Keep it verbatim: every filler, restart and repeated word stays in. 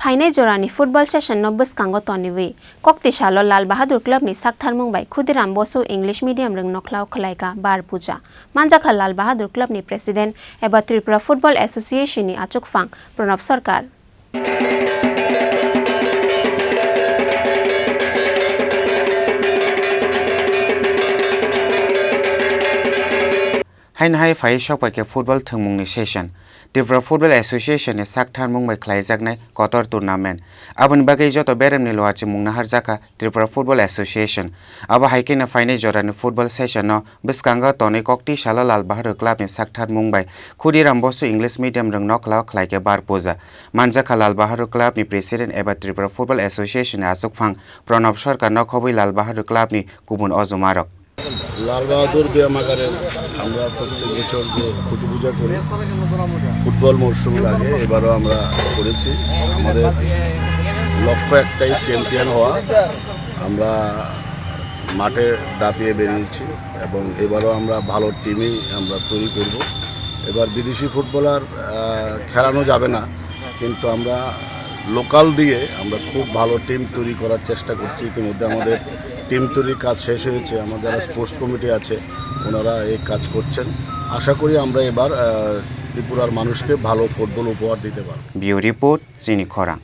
Phainai jorani football session no bwskango toniwi, Koktisalo Lal Bahadur Club ni saktharmung bai Khudiram Bosu English Medium Rwngnokhlao khwlaikha bar puja. Manjakha Lal Bahadur Club ni President eba Tripura Football Association ni achukphang Pranab Sarkar. Haino hai phai sokpai khe football thwngmungni session. Tripura Football Association ni saktharmung bai khlaijaknai kotor tournament. Aboni bagwi joto beremni luachimung naharjakha Tripura Football Association. Abo hai kheno phainai jorani football session no bwskango tonwi Koktisalo Lal Bahadur Club ni saktharmung bai Khudiram Bosu English Medium Rwngnokhlao khwlaikhe bar puja. Manjakha Lal Bahadur Club ni President eba Tripura Football Association ni achukphang Pranab Sarkar no khobwi Lal Bahadur Club ni kubun ojomarok. Lal বাহাদুর ব্যায়ামাগারের আমরা প্রত্যেক বছর যে খুঁটি পূজা করি ফুটবল মরশুমের আগে, এবারও আমরা করেছি। আমাদের লক্ষ্য একটাই, চ্যাম্পিয়ন হওয়া। আমরা মাঠে দাপিয়ে বেরিয়েছি এবং এবারও আমরা ভালো টিমই আমরা তৈরি করব। এবার বিদেশি ফুটবলার আহ, খেলানো যাবে না, কিন্তু আমরা লোকাল দিয়ে আমরা খুব ভালো টিম তৈরি করার চেষ্টা করছি। ইতিমধ্যে আমাদের টিম তৈরির কাজ শেষ হয়েছে। আমাদের যারা স্পোর্টস কমিটি আছে, ওনারা এই কাজ করছেন। আশা করি আমরা এবার আহ, ত্রিপুরার মানুষকে ভালো ফুটবল উপহার দিতে পারব। Bureau Report, Chini Khorang.